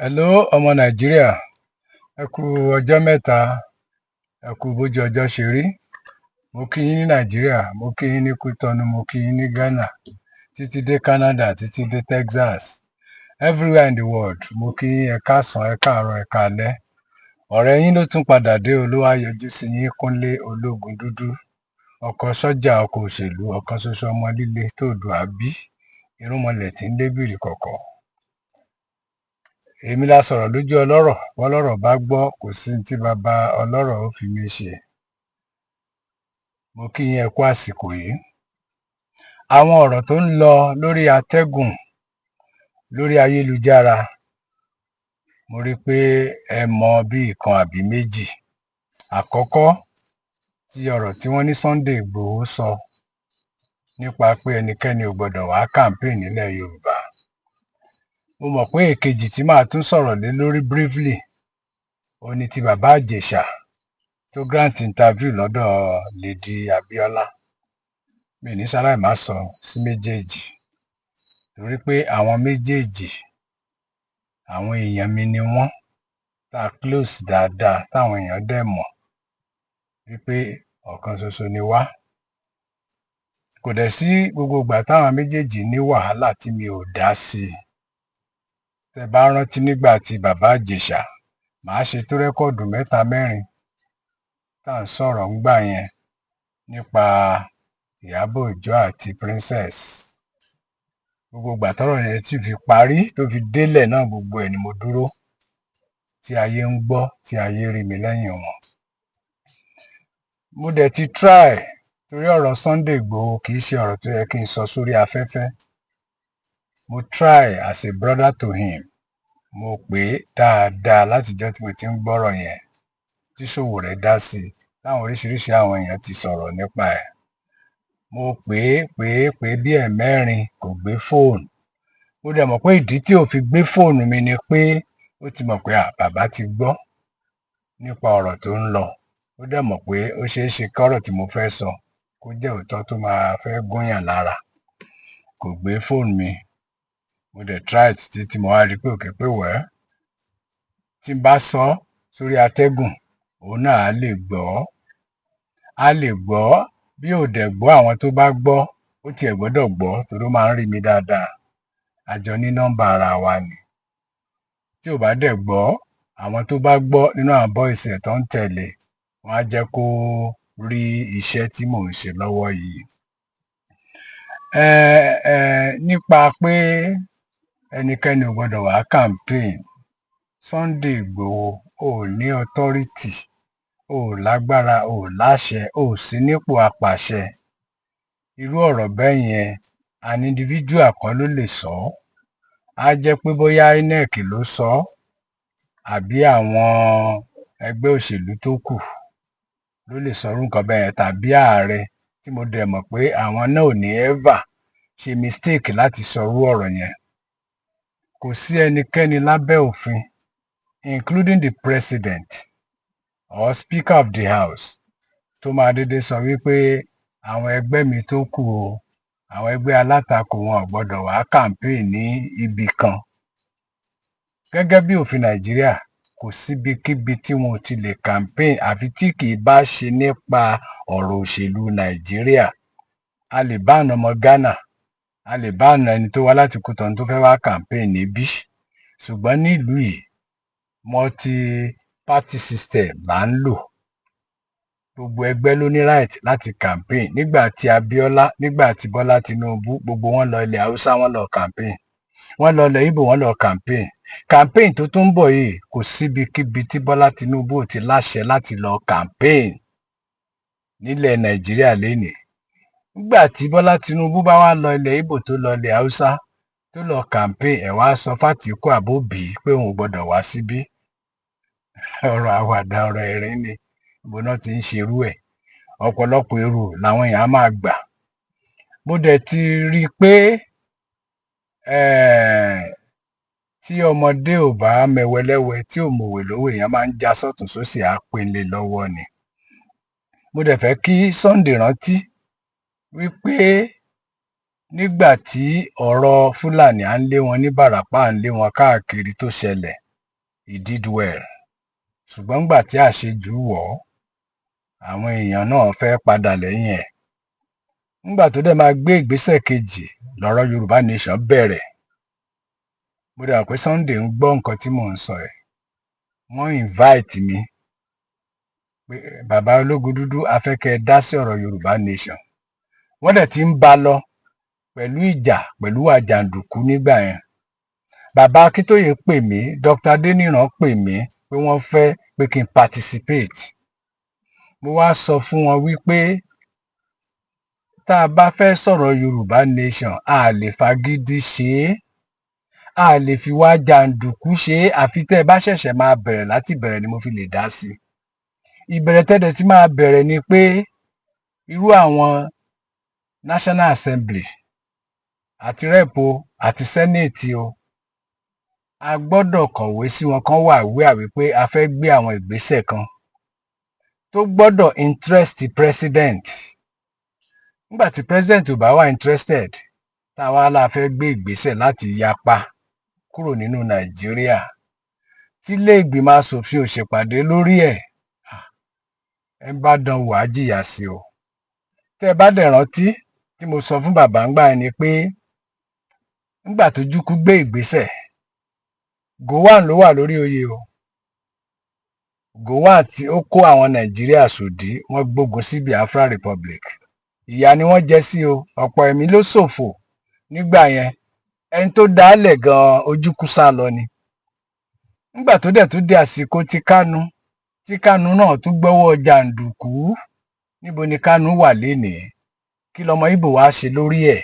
Hello, ọmọ Nàìjíríà, ẹ kú ọjọ́ mẹ́ta, ẹ kú bójú ọjọ́ ṣe rí. Mo kí yín ní Nàìjíríà, mo kí yín ní Kútọ́nù, mo kí yín ní Ghana, títí dé Canada, títí dé Texas, everywhere in the world. Mo kí yín, ẹ káàsán, ẹ káàárọ̀, ẹ káalẹ́. Ọ̀rẹ́ yín ló tún padà dé, olówó yọjú sí yín, Kúnlé Ológun Dúdú, ọkọ̀ sọ́jà, ọkọ̀ òṣèlú, ọ̀kan ṣoṣo, ọmọ líle tó dùn àbí irúnmọlẹ̀ tí ń lébìrì kọ̀kọ̀. Èmi la sọ̀rọ̀ lójú ọlọ́rọ̀, bọ́lọ́rọ̀ bá gbọ́, kò sí ní tí baba ọlọ́rọ̀ ó fi mí ṣe. Mo kí yín, ẹ kú àsìkò yìí. Àwọn ọ̀rọ̀ tó ń lọ lórí atẹ́gùn, lórí ayélujára, mo rí i pé ẹ mọ bí ìkan àbí méjì. Àkọ́kọ́, ti ọ̀rọ̀ tí wọ́n ní Sunday Ìgbòho sọ nípa pé ẹnikẹ́ni ò gbọ́dọ̀ wá campaign nílẹ̀ Yorùbá. Mo mọ̀ pé èkejì tí màá tún sọ̀rọ̀ lé lórí briefly, òun ni ti Bàbá Ìjẹ̀ṣà tó grant interview lọ́dọ̀ Lady Abiola. Mi ò ní ṣaláì má sọ sí méjèèjì, torí pé àwọn méjèèjì, àwọn èèyàn mi ni wọ́n, tá a close dáadáa, táwọn èèyàn dẹ̀ mọ̀ wípé ọ̀kan ṣoṣo ni wá. Kò dẹ̀ sí gbogbo ìgbà táwọn méjèèjì ní wàhálà tí mi ò dá sí i. Tẹ́ bá rántí, nígbà tí Bàbá Ìjẹ̀ṣà, màá ṣe tó record mẹ́ta mẹ́rin tá à ń sọ̀rọ̀ ńgbà yẹn nípa Ìyábọ̀ Òjó àti Princess. Gbogbo ìgbà tọ́rọ̀ yẹn sì fi parí, tó fi délẹ̀ náà, gbogbo ẹ̀ ni mo dúró, tí ayé ń gbọ́, tí ayé rí mi lẹ́yìn wọn. Mo dẹ̀ ti try, torí ọ̀rọ̀ Sunday Ìgbòho kì í ṣe ọ̀rọ̀ tó yẹ kí n sọ sórí afẹ́fẹ́. Mo try as a brother to him. Mo pè é dáadáa látijọ́ tí mo ti ń gbọ́rọ̀ yẹn, tí Sowore dá sí i, táwọn oríṣiríṣi àwọn èèyàn ti sọ̀rọ̀ nípa ẹ̀. Mo pè é, pè é, pè é bí ẹ̀mẹ́rin, kò gbé fóònù. Mo dẹ̀ mọ̀ pé ìdí tí ò fi gbé fóònù mi ni pé ó ti mọ̀ pé à, bàbá ti gbọ́ nípa ọ̀rọ̀ tó ń lọ. Ó dẹ̀ mọ̀ pé ó ṣeé ṣe kọ́rọ̀ tí mo fẹ́ sọ kó jẹ́ òótọ́ tó máa fẹ́ gúnyàn lára. Kò gbé fóònù mi. Mo dẹ̀ try títí tí mo wá rí pé okay, pé well, tí n bá sọ sórí atẹ́gùn, òun náà á lè gbọ́, á lè gbọ́. Bí ò dẹ̀ gbọ́, àwọn tó bá gbọ́, ó tiẹ̀ gbọ́dọ̀ gbọ́, torí ó máa ń rí mi dáadáa. A jọ ní nọ́mbà ara wa ni. Tí ò bá dẹ̀ gbọ́, àwọn tó bá gbọ́ nínú àwọn boys ẹ̀ tó ń tẹ̀lé, wọ́n á jẹ́ kó rí iṣẹ́ tí mò ń ṣe lọ́wọ́ yìí. Nípa pé ẹnikẹ́ni ò gbọ́dọ̀ wá campaign, Sunday Ìgbòho ò ní authority, ò lágbára, ò láṣẹ, ò sí nípò apàṣẹ. Irú ọ̀rọ̀ bẹ́ẹ̀ yẹn, an individual kọ́ ló lè sọ ọ́. Á jẹ́ pé bóyá INEC ló sọ ọ́, àbí àwọn ẹgbẹ́ òṣèlú tó kù ló lè sọ irú nǹkan bẹ́ẹ̀ yẹn, tàbí ààrẹ, tí mo dẹ̀ mọ̀ pé àwọn náà ò ní ever ṣe mistake láti sọ irú ọ̀rọ̀ yẹn. Kò sí ẹnikẹ́ni lábẹ́ òfin, including the president or speaker of the house, tó máa dédé sọ wípé àwọn ẹgbẹ́ mi tó kù o, àwọn ẹgbẹ́ alátakò, wọn ò gbọ́dọ̀ wá campaign ní ibì kan. Gẹ́gẹ́ bí òfin Nàìjíríà, kò síbikíbi tí wọn ò ti lè campaign, àfi tí kì í bá ṣe nípa ọ̀rọ̀ òṣèlú Nàìjíríà. A lè ban ọmọ Ghana, a lè ban ẹni tó wá láti Kútọ̀nù tó fẹ́ wá campaign níbí, ṣùgbọ́n nílùú yìí, multi party system là ń lò. Gbogbo ẹgbẹ́ ló ní right láti campaign. Nígbà tí Abiola, nígbà tí Bọ́lá Tinubu, gbogbo wọn lọ ilẹ̀ Haúsá, wọn lọ campaign, wọ́n lọ ilẹ̀ Ìgbò, wọ́n lọ campaign. Campaign tó tún ń bọ̀ yìí, kò síbikíbi tí Bọ́lá Tinubu ò ti láṣẹ láti lọ campaign nílẹ̀ Nàìjíríà lénìí. Nígbà tí Bọ́lá Tinubu bá wá lọ ilẹ̀ Ìgbò, tó lọ ilẹ̀ Haúsá, tó lọ campaign, ẹ̀ wá sọ f'Àtíkù àb'Òbí pé òun ò gbọ́dọ̀ wá síbí. Ọ̀rọ̀ àwàdà, ọ̀rọ̀ ẹ̀rín ni. Ibo náà ti ń ṣerú ẹ̀? Ọ̀pọ̀lọpọ̀ èrò làwọn èèyàn á máa gbà. Mo dẹ̀ ti rí i pé tí ọmọdé ò bá mẹwẹlẹ́wẹ, tí ò mọ̀wé lówó, èèyàn máa ń já sọ́tùn sósì, á pínlẹ̀ lọ́wọ́ ni. Mo dẹ̀ fẹ́ kí Sunday rántí wípé nígbà tí ọ̀rọ̀ Fúlàní à ń lé wọn ní Ìbàràpá, à ń lé wọn káàkiri tó ṣẹlẹ̀. He did well, ṣùgbọ́n nígbà tí àṣejù wọ̀ ọ́, àwọn èèyàn náà fẹ́ padà lẹ́yìn ẹ̀. Nígbà tó dẹ̀ máa gbé ìgbésẹ̀ kejì lọ́rọ̀ Yorùbá Nation bẹ̀rẹ̀. Mo dẹ̀ mọ̀ pé Sunday ń gbọ́ nǹkan tí mò ń sọ ẹ̀. Wọ́n invite mi pé, "Bàbá ológun dúdú, a fẹ́ kẹ́ ẹ dá sí ọ̀rọ̀ Yorùbá Nation." Wọ́n dẹ̀ ti ń bá lọ pẹ̀lú ìjà, pẹ̀lú àjàǹdùkú nígbà yẹn. Bàbá Akíntóyè pè mí, Dr. Adéníran pè mí pé wọ́n fẹ́ pé kí n participate. Mo wá sọ fún wọn wípé tá a bá fẹ́ sọ̀rọ̀ Yorùbá Nation, a lè fagídí ṣe é, a lè fi wá jàǹdùkú ṣe é. Àfi tẹ́ ẹ bá ṣẹ̀ṣẹ̀ máa bẹ̀rẹ̀ láti bẹ̀rẹ̀ ni mo fi lè dá sí i. Ìbẹ̀rẹ̀ tẹ́lẹ̀ tí máa bẹ̀rẹ̀ ni pé irú àwọn National Assembly àti rep o àti Senate o, a gbọ́dọ̀ kọ̀wé sí wọn kán wà aware wípé a fẹ́ gbé àwọn ìgbésẹ̀ kan tó gbọ́dọ̀ interest president. Nígbà tí president ò bá wà interested, tá a wá la fẹ́ gbé ìgbésẹ̀ láti yapa kúrò nínú Nàìjíríà, tí ilé ìgbìmọ̀ asòfin ò ṣèpàdé lórí ẹ̀, ẹ bá dán wò, á jìyà sí o. Tẹ́ ẹ bá dẹ̀ rántí tí mo sọ fún bàbá ńgbà yẹn ni pé nígbà tó Ojukwu gbé ìgbésẹ̀, Gowon ló wà lórí oyè o. Gowon tí ó kó àwọn Nàìjíríà sòdí, wọ́n gbógun sí Biafra Republic. Ìyà ni wọ́n jẹ sí o, ọ̀pọ̀ ẹ̀mí ló ṣòfò nígbà yẹn. Ẹni tó dálẹ̀ gan-an, Ojukwu sá lọ ni. Nígbà tó dẹ̀ tún di àsìkò tí Kánú, tí Kánú náà tún gbọ́wọ́ jàǹdùkú, níbo ni Kánú wà lénìí? Kí lọmọ Ìgbò wá ṣe lórí ẹ̀?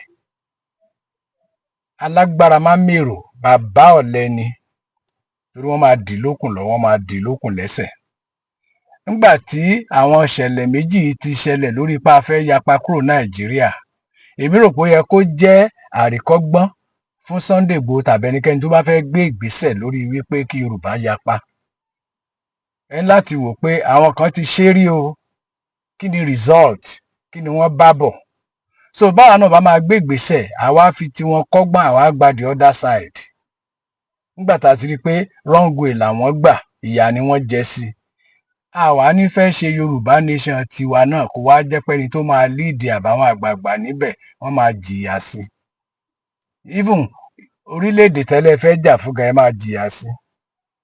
Alágbára má mèrò, bàbá ọ̀lẹ ni, torí wọ́n máa dì lókùn lọ́wọ́, wọ́n máa dì lókùn lẹ́sẹ̀. Nígbà tí àwọn ìṣẹ̀lẹ̀ méjì yìí ti ṣẹlẹ̀ lórí pé a fẹ́ yapa kúrò Nàìjíríà, èmi rò pé ó yẹ kó jẹ́ àríkọ́gbọ́n fún Sunday Igboho tàbí ẹnikẹ́ni tó bá fẹ́ gbé ìgbésẹ̀ lórí wípé kí Yorùbá yapa. Ẹ ní láti wò pé àwọn kan ti ṣe rí o, kí ni result? Kí ni wọ́n bá bọ̀? So báwa náà bá máa gbé ìgbésẹ̀, àwa fi tiwọn kọ́gbọ́n, àwa gba the other side. Nígbà tá a ti rí i pé wrong way làwọn gbà, ìyà ni wọ́n jẹ sí. Àwa ní fẹ́ ṣe Yorùbá Nation tiwa náà, kó wá jẹ́ pé ẹni tó máa lead àbáwọn àgbààgbà níbẹ̀, wọ́n máa jìyà sí. Even orílẹ̀-èdè tẹ́lẹ̀ fẹ́ jà fún gan, ẹ máa jìyà sí,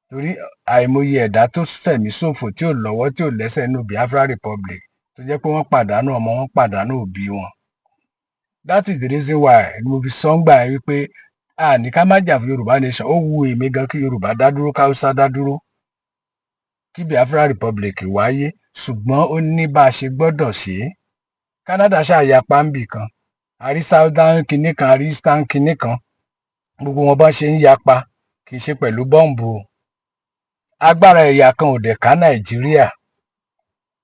torí àìmọye ẹ̀dá tó fẹ̀mí ṣòfò, tí ò lọ́wọ́, tí ò lẹ́sẹ̀ nínú Biafra Republic, tó jẹ́ pé wọ́n pàdánù ọmọ wọn, pàdánù òbí wọn. That is the reason why mo fi sọ ń gbà yẹn wípé a ní ká má jà fún Yorùbá Nation. Ó wu èmi gan kí Yorùbá dá dúró, káwúsá dá dúró, kí Biafra Republic wáyé, ṣùgbọ́n ó ní bá a ṣe gbọ́dọ̀ ṣe é. Canada ṣàyapa ń bì kan, a rí southern kinní kan, a rí eastern kinní kan. Gbogbo wọn bá ṣe ń yapa, kì í ṣe pẹ̀lú bọ́ǹbù o. Agbára ẹ̀yà kan ò dẹ̀ ká Nàìjíríà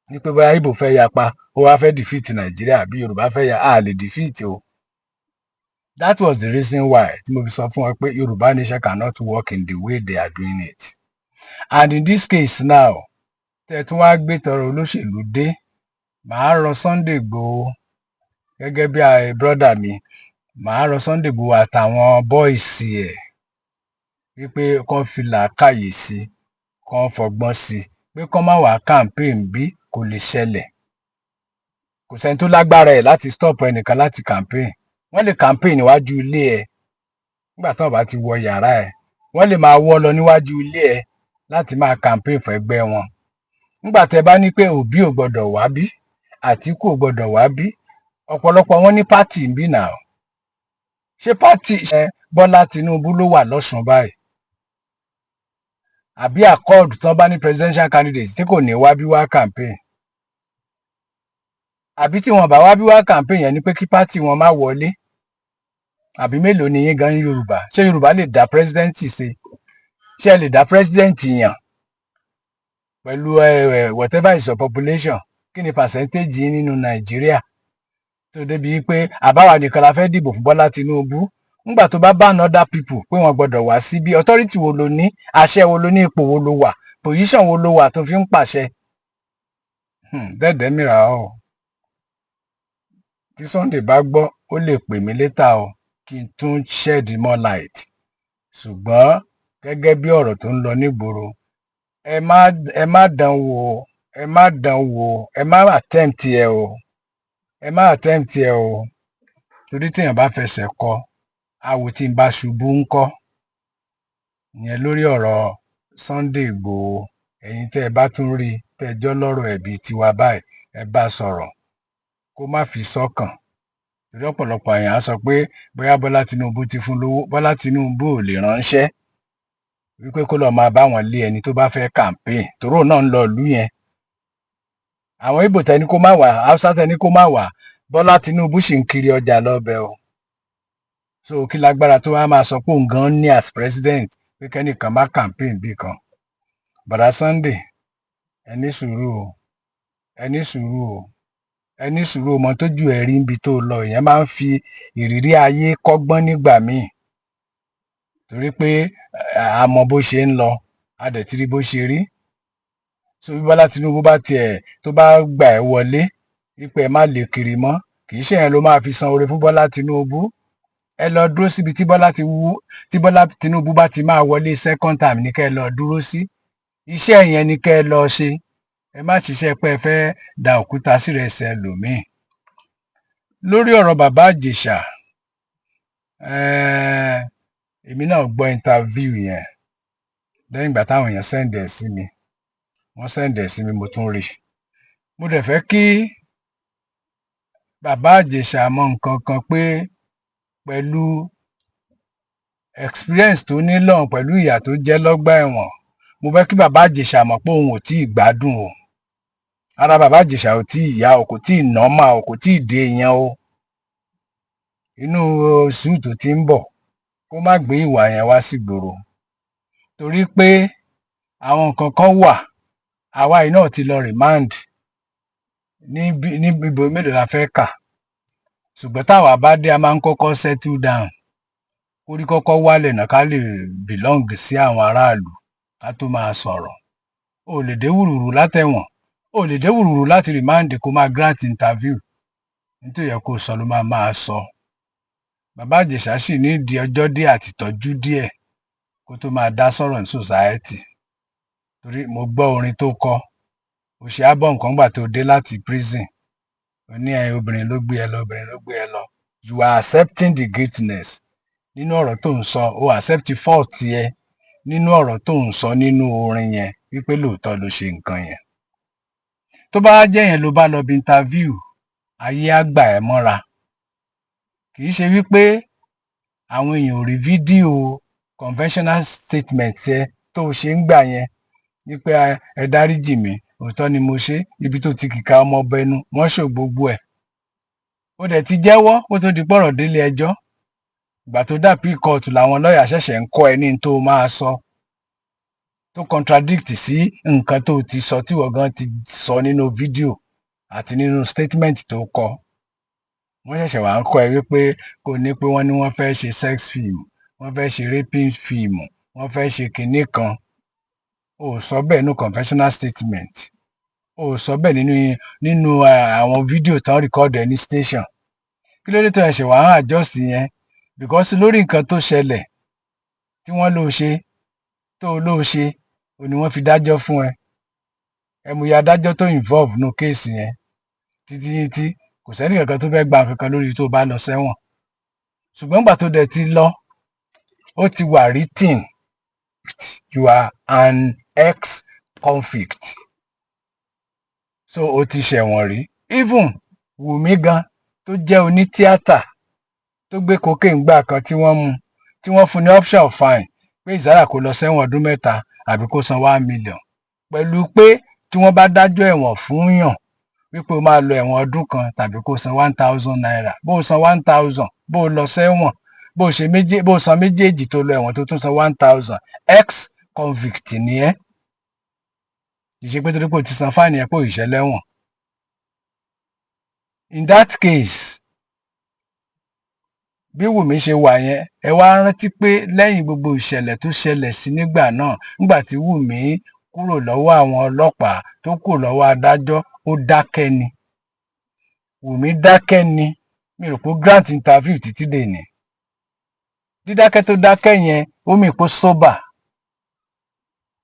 ní pé bóyá Ìgbò fẹ́ yapa, ó wá fẹ́ defeat Nàìjíríà, bí Yorùbá fẹ́ ya, a lè defeat o. That was the reason why tí mo fi sọ fún wọn pé Yorùbá Nation cannot work in the way they are doing it. And in this case now, tẹ́ tún wá gbé tọrọ olóṣèlú dé, màá rọ Sunday Igboho gẹ́gẹ́ bí brother mi, màá rọ Sunday Igboho àtàwọn boys ẹ̀ wípé kán fi làákàyè sí, kán fọgbọ́n sí, pé kán má wàá campaign bí kò lè ṣẹlẹ̀. Kò sẹ́ni tó lágbára ẹ̀ láti stop ẹnìkan láti campaign. Wọ́n lè campaign níwájú ilé ẹ̀ nígbà tí wọ́n bá ti wọ yàrá ẹ̀. Wọ́n lè máa wọ́ lọ níwájú ilé ẹ̀ láti máa campaign fún ẹgbẹ́ wọn. Nígbà tẹ́ bá ní pé Òbí ò gbọ́dọ̀ wá bí, Àtíkù ò gbọ́dọ̀ wá bí, ọ̀pọ̀lọpọ̀ wọn ní party ń bí náà. Ṣé party ẹ Bọ́lá Tinubu ló wà lọ́sùn báyìí, àbí Accord tán bá ní presidential candidate tí kò ní wá bí wá campaign? Àbí tí wọn bá wá bí wá campaign yẹn ni pé kí party wọn má wọlé? Àbí mélòó ni yín gan ní Yorùbá? Ṣé Yorùbá lè dá president ṣe? Ṣé ẹ lè dá president yàn pẹ̀lú whatever is your population? Kí ni percentage yín nínú Nàìjíríà tó débi pé àbáwá nìkan la fẹ́ dìbò fún Bọ́lá Tinubu? Ńgbà tó bá ban other people pé wọ́n gbọ́dọ̀ wá síbí, authority wo ló ní? Àṣẹ wo ló ní? Ipò wo ló wà? Position wo ló wà tó fi ń pàṣẹ? Dẹ́ẹ̀dẹ́ mìíràn o. Tí Sunday bá gbọ́, ó lè pè mí later o, kí n tún shed more light, ṣùgbọ́n Gẹ́gẹ́ bí ọ̀rọ̀ tó ń lọ nígboro, ẹ má dán wò ó, ẹ má dán wò ó, ẹ má attempt ẹ o, ẹ má attempt ẹ o, torí téèyàn bá fẹsẹ̀ kọ àwò tí ń bá ṣubú ńkọ́? Ìyẹn lórí ọ̀rọ̀ Sunday Ìgbòho. Ẹ̀yin tẹ́ ẹ bá tún rí i, tẹ́ ẹ jọ́ lọ́rọ̀ ẹ̀bí tiwa báyìí, ẹ bá sọ̀rọ̀ kó má fi sọ́kàn, torí ọ̀pọ̀lọpọ̀ èèyàn á sọ pé bóyá Bọ́lá Tinubu ti fún lówó. Bọ́lá Tinubu ò lè ránṣẹ́ wípé kó lọ́ọ́ máa bá wọn lé ẹni tó bá fẹ́ campaign, torí òun náà ń lọ ìlú yẹn. Àwọn Ìgbò tẹni kó má wà, Haúsá tẹni kó má wà, Bọ́lá Tinubu sì ń kiri ọjà lọ́bẹ̀ o. So kí lágbára tó wá máa sọ pé òun gan ní as president pé kẹ́nìkan má campaign bí kan? Bàdá Sunday, ẹ ní sùúrù o, ẹ ní sùúrù o, ẹ ní sùúrù o. Mọ tójú ẹ rí níbi tó lọ, èèyàn máa ń fi ìrírí ayé kọ́gbọ́n nígbà míì, torí pé a mọ bó ṣe ń lọ, a dẹ̀ ti rí bó ṣe rí. So bí Bọ́lá Tinubu bá tiẹ̀ tó bá gbà ẹ́ wọlé wípé ẹ má lè kiri mọ́, kì í ṣe yẹn ló máa fi san oore fún Bọ́lá Tinubu. Ẹ lọ dúró síbi tí Bọ́lá Tinubu bá ti máa wọlé second time ní kẹ́ ẹ lọ dúró sí. Iṣẹ́ yẹn ni kẹ́ ẹ lọ ṣe. Ẹ má ṣiṣẹ́ pé ẹ fẹ́ da òkúta sírẹsì ẹlòmíì. Lórí ọ̀rọ̀ Bàbá Ìjẹ̀ṣà, èmi náà gbọ́ interview yẹn lẹ́yìn ìgbà táwọn èèyàn send ẹ̀ sí mi. Wọ́n send ẹ̀ sí mi, mo tún rí i. Mo dẹ̀ fẹ́ kí Bàbá Ìjẹ̀ṣà mọ nǹkan kan, pé pẹ̀lú experience tó ní lọ́hùn, pẹ̀lú ìyà tó jẹ́ lọ́gbà ẹ̀wọ̀n, mo fẹ́ kí Bàbá Ìjẹ̀ṣà mọ̀ pé òun ò tí ì gbádùn o. Ara Bàbá Ìjẹ̀ṣà ò tí ì yá o, kò tí ì normal o, kò tí ì dé èèyàn o. Inú oṣù tó ti ń bọ̀, kó má gbé ìwà yẹn wá sígboro, torí pé àwọn nǹkan kan wà. Àwa yìí náà ti lọ remand níbi níbo mélòó la fẹ́ kà? Ṣùgbọ́n táwa bá dé, a máa ń kọ́kọ́ settle down, kórí kọ́kọ́ wálẹ̀ náà, ká lè belong sí àwọn aráàlú ká tó máa sọ̀rọ̀. O lè dé wùrùrù látẹ̀wọ̀n, o lè dé wùrùrù láti remand, kó máa grant interview. Nítorí yẹ kó sọ ló máa máa sọ. Bàbá Ìjẹ̀ṣà sì ní ìdí ọjọ́ díẹ̀ àti ìtọ́jú díẹ̀ kó tó máa dá sọ̀rọ̀ ní society, torí mo gbọ́ orin tó kọ. Ó ṣe album kan gbà tó dé láti prison. Ó ní ẹ obìnrin ló gbé ẹ lọ, obìnrin ló gbé ẹ lọ. You are accepting the guiltiness nínú ọ̀rọ̀ tó ń sọ. O accept fault yẹ nínú ọ̀rọ̀ tó ń sọ nínú orin yẹn, wípé lóòótọ́ ló ṣe nǹkan yẹn. Tó bá jẹ́ yẹn ló bá lọ bí interview, ayé á gbà ẹ́ mọ́ra. Kì í ṣe wípé àwọn èèyàn ò rí fídíò confessional statement ẹ tó o ṣe ń gbà yẹn, wípé ẹ dáríjì mí, òótọ́ ni mo ṣe. Ibi tó ti kìka ọmọ ọbẹnu wọ́n ṣò gbogbo ẹ̀. Ó dẹ̀ ti jẹ́wọ́ kó tó di pọ̀rọ̀ délé ẹjọ́. Ìgbà tó dà pí kóòtù làwọn lọ́ọ̀yà ṣẹ̀ṣẹ̀ ń kọ́ ẹ ní tó máa sọ, tó contradict sí nǹkan tó ti sọ, tí wọ́n gan ti sọ nínú fídíò àti nínú statement tó kọ. Wọ́n ṣẹ̀ṣẹ̀ wá ń kọ́ ẹ wípé kò ní pé wọ́n ní wọ́n fẹ́ ṣe sex film, wọ́n fẹ́ ṣe raping film, wọ́n fẹ́ ṣe kinní kan. O ò sọ bẹ́ẹ̀ nínú confessional statement, o ò sọ bẹ́ẹ̀ nínú àwọn fídíò tán record ẹ ní station. Kí ló dé tó ẹ̀ṣẹ̀ wàá adjust yẹn? Because lórí nǹkan tó ṣẹlẹ̀ tí wọ́n lò ṣe, tó lò ṣe, ò ní wọ́n fi dájọ́ fún ẹ. Ẹ mú iye adájọ́ tó involve nínú case yẹn títí títí, kò sẹ́ni kankan tó fẹ́ gba nǹkan kan lórí tó bá lọ sẹ́wọ̀n. Ṣùgbọ́n ìgbà tó dẹ̀ ti lọ, ó ti wà written, you are an ex-convict, so o ti ṣẹ̀wọ̀n rí. Even Wùmí gan tó jẹ́ onítíátà tó gbé cocaine gbà kan tí wọ́n mú, tí wọ́n fún ní option of fine pé ìsára kó lọ sẹ́wọ̀n ọdún 3 àbí kó san 1 million, pẹ̀lú pé tí wọ́n bá dájọ́ ẹ̀wọ̀n fún yàn wípé o máa lọ ẹ̀wọ̀n ọdún kan tàbí kó san ₦1,000, bó o san 1,000, bó o lọ sẹ́wọ̀n, bó o ṣe méjì, bó o san méjèèjì, tó lọ ẹ̀wọ̀n, tó tún san 1,000, ex convict ni ẹ́. Kì í ṣe pé torí pé o ti san fine yẹn pé ò ṣẹ́ lẹ́wọ̀n. In that case, bí Wùmí ṣe wà yẹn, ẹ wá rántí pé lẹ́yìn gbogbo ìṣẹ̀lẹ̀ tó ṣẹlẹ̀ sí nígbà náà, nígbà tí Wùmí kúrò lọ́wọ́ àwọn ọlọ́pàá, tó kúrò lọ́wọ́ adájọ́, ó dákẹ́ ni. Wùmí dákẹ́ ni. Mi rò pé ó grant interview títí dèní. Dídákẹ́ tó dákẹ́ yẹn, ó mì kó sober.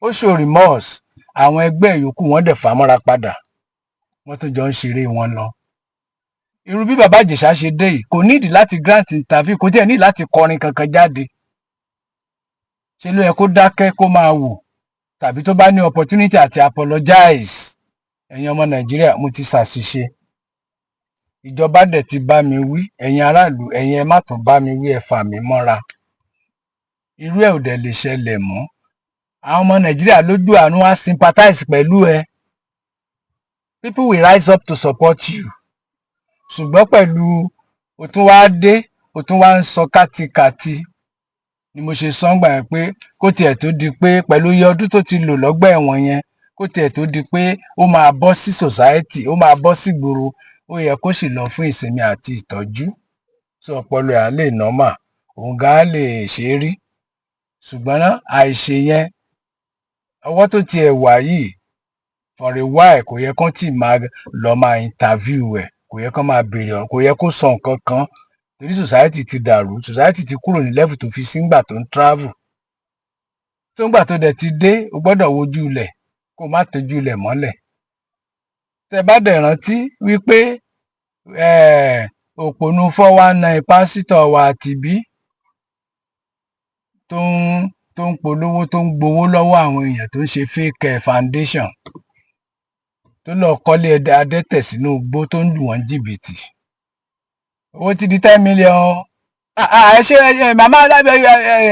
Ó show remorse. Àwọn ẹgbẹ́ yòókù wọ́n dẹ̀ fà mọ́ra padà, wọ́n tún jọ ń ṣeré wọn lọ. Irú bí Bàbá Ìjẹ̀ṣà ṣe dé yìí, kò nídìí láti grant interview, kò tiẹ̀ ní láti kọrin kankan jáde. Ṣe ló yẹ kó dákẹ́, kó máa wò, tàbí tó bá ní opportunity àti apologize: "Ẹ̀yin ọmọ Nàìjíríà, mo ti ṣàṣìṣe, ìjọba dẹ̀ ti bá mi wí. Ẹ̀yin aráàlú, ẹ̀yin ẹ má tún bá mi wí, ẹ fà mí mọ́ra. Irú ẹ̀ ò dẹ̀ lè ṣẹlẹ̀ mọ́." Àwọn ọmọ Nàìjíríà lójú àánú á sympathize pẹ̀lú ẹ. People will rise up to support you. Ṣùgbọ́n pẹ̀lú o tún wá dé, o tún wá ń sọ kátikàti, ni mo ṣe sọ ńgbà yẹn pé kó tiẹ̀ tó di pé, pẹ̀lú iye ọdún tó ti lò lọ́gbà ẹ̀wọ̀n yẹn, kó tiẹ̀ tó di pé ó máa bọ́ sí society, ó máa bọ́ sígboro, ó yẹ kó sì lọ fún ìsinmi àti ìtọ́jú, so ọpọlọ ẹ̀ á lè normal, òun gan á lè ṣe é rí. Ṣùgbọ́n àìṣe yẹn, ọwọ́ tó tiẹ̀ wà yìí, for a while, kò yẹ kán tíì máa lọ máa interview ẹ̀, kò yẹ kán máa béèrè ọ̀rọ̀, kò yẹ kó sọ nǹkan kan, torí society ti dàrú. Society ti kúrò ní level tó fi sígbà tó ń travel. Tó ń gbà tó dẹ̀ ti dé, o gbọ́dọ̀ wojú ilẹ̀, kó má tójú ilẹ̀ mọ́lẹ̀. Tẹ bá dẹ̀ rántí wípé òpònú 419 pásítọ̀ wa tìbí tó ń polówó, tó ń gbowó lọ́wọ́ àwọn èèyàn, tó ń ṣe fake foundation, tó lọ kọ́lé adẹ́tẹ̀ sínú igbó, tó ń lù wọ́n jìbìtì, owó ti di 10 million. Ẹ ṣé ẹ màmá lábẹ́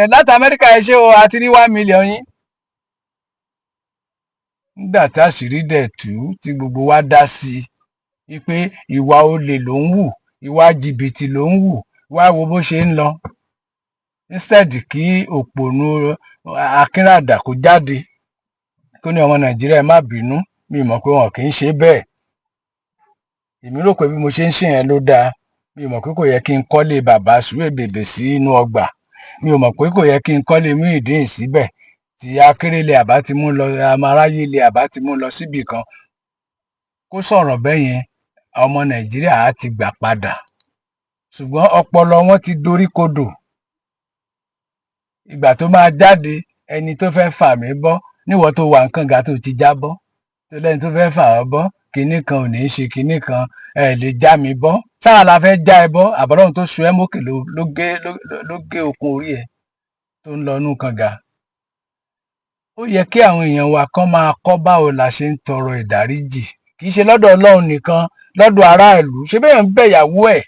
ẹ láti Amẹ́ríkà, ẹ ṣé o, àti rí 1 million yín. Nígbà tí àṣírí dẹ̀ tú, tí gbogbo wa dá sí i wípé ìwà olè ló ń hù, ìwà jìbìtì ló ń hù, wá wo bó ṣe ń lọ. Instead kí òpònú Akínràdà kó jáde, kó ní, "Ọmọ Nàìjíríà, ẹ má bínú, mi mọ̀ pé wọn kì í ṣe bẹ́ẹ̀. Èmi rò pé bí mo ṣe ń ṣe yẹn ló dáa. Mi ò mọ̀ pé kò yẹ kí n kọ́lé bàbá Sùwébèbè sí inú ọgbà. Mi ò mọ̀ pé kò yẹ kí n kọ́lé Muyideen síbẹ̀ tí Akérèlé àbá ti mú lọ, amáráyélé àbá ti mú lọ síbì kan." Kó sọ̀rọ̀ bẹ́ẹ̀ yẹn, ọmọ Nàìjíríà á ti gbà padà. Ṣùgbọ́n ọpọlọ wọn ti dorí kodò. Ìgbà tó máa jáde, ẹni tó fẹ́ fà mí bọ́, níwọ̀ tó wà nǹkan ga tó ti jábọ́, tó lẹ́ni tó fẹ́ fà ọ́ bọ́, kinní kan ò ní í ṣe kinní kan, ẹ lè já mi bọ́. Sáà la fẹ́ já ẹ bọ́, àbọ̀lọ́run tó so ẹ́ mókè ló gé okùn orí ẹ tó ń lọ inú kànga. Ó yẹ kí àwọn èèyàn wa kán máa kọ́ báwo la ṣe ń tọrọ ìdáríjì, kì í ṣe lọ́dọ̀ Ọlọ́run nìkan, lọ́dọ̀ aráàlú. Ṣé bẹ́ẹ̀ ń bẹ̀yàwó ẹ̀,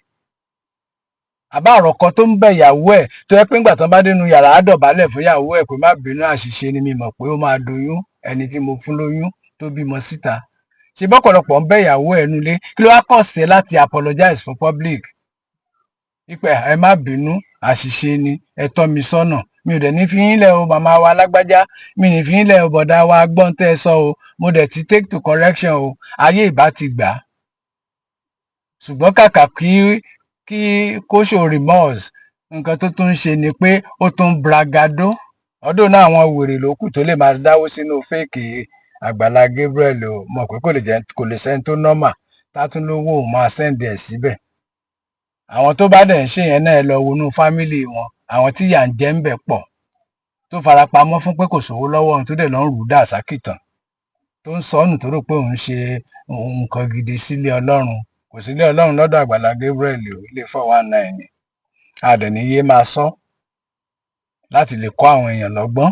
àbá àròkọ tó ń bẹ̀yàwó ẹ̀, tó yẹ pé ńgbà tó bá dénú yàrá, á dọ̀bálẹ̀ fún ìyàwó ẹ̀ pé, "Má bínú, àṣìṣe ni, mi mọ̀ pé ó máa doyún, ẹni tí mo fún lóyún tó bímọ síta." Ṣe bọ́pọ̀lọpọ̀ ń bẹ̀yàwó ẹ̀ nulẹ̀? Kí ló wá kọ̀ sí láti apologize fún public wípé, "Ẹ má bínú, àṣìṣe ni, ẹ tọ́ mi sọ́nà, mi ò dẹ̀ ní fi yín lẹ̀ o, màmá wa lágbájá, mi ní fi yín lẹ̀ o, bọ̀dá wa, gbọ́n tẹ́ ẹ sọ o, mo dẹ̀ ti take to correction o." Ayé ìbá ti gbà á. Ṣùgbọ́n kàkà kí kó show remorse, nǹkan tó tún ń ṣe ni pé ó tún ń bragado. Ọdún náà, àwọn wèrè ló kù tó lè máa dáwó sínú fake Àgbàlá Gabriel o. Mọ̀ pé kò lè jẹ́, kò lè sẹ́ni tó normal tá tún lówó òun máa send ẹ̀ síbẹ̀. Àwọn tó bá dẹ̀ ń ṣe yẹn náà, ẹ lọ wọnú family wọn, àwọn tí ìyà ń jẹ ń bẹ̀ pọ̀, tó fara pamọ́ fún pé kò sówó lọ́wọ́ òun, tó dẹ̀ lọ ń rù ú dà sákìtàn, tó ń sọnù, tó rò pé òun ṣe nǹkan gidi sílé Ọlọ́run. Kò sílé Ọlọ́run lọ́dọ̀ Àgbàlá Gabriel o. Ilé 419 ni. A dẹ̀ ní yé máa sọ láti lè kọ́ àwọn èèyàn lọ́gbọ́n.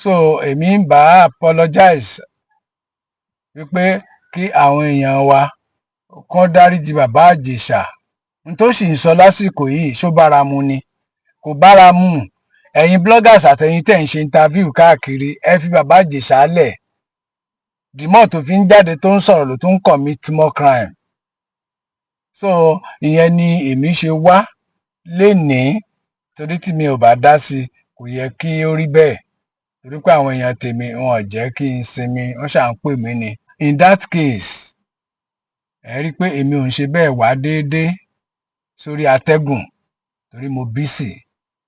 So èmi ń bá apologize wípé kí àwọn èèyàn wa kán dáríjì Bàbá Ìjẹ̀ṣà. N tó sì ń sọ lásìkò yìí, ṣó bára mu ni? Kò bára mu. Ẹ̀yin bloggers àtẹ̀yin tẹ̀ ń ṣe interview káàkiri, ẹ fi Bàbá Ìjẹ̀ṣà lẹ̀. The more tó fi ń jáde tó ń sọ̀rọ̀, ló tún ń commit more crime. So ìyẹn ni èmi ṣe wá lénìí, torí tí mi ò bá dá sí i, kò yẹ kí ó rí bẹ́ẹ̀, torí pé àwọn èèyàn tèmi, wọn ò jẹ́ kí n sinmi, wọ́n ṣà ń pè mí ni. In that case, ẹ rí i pé èmi ò ń ṣe bẹ́ẹ̀ wá déédéé sórí atẹ́gùn, torí mo busy,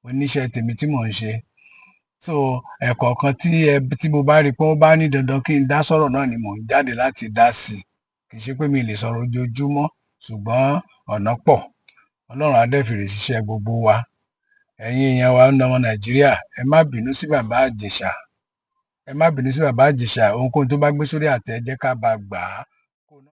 mo níṣẹ́ tèmi tí mò ń ṣe. So ẹ̀kọ̀ọ̀kan tí ẹ tí mo bá rí i pé wọ́n bá ní dandan kí n dá sọ̀rọ̀ náà ni mò ń jáde láti dá sí i. Kì í ṣe pé mi lè sọ̀rọ̀ ojoojúmọ́, ṣùgbọ́n ọ̀nà pọ̀. Ọlọ́run á dẹ̀ fèrè síṣẹ́ gbogbo wa. Ẹ̀yin èèyàn wa ń ọmọ Nàìjíríà, ẹ má bínú sí Bàbá Ìjẹ̀ṣà. Ẹ má bínú sí Bàbá Ìjẹ̀ṣà, ohunkóhun tó bá gbé sórí àtẹ, ẹ jẹ́ ká bá gbà á.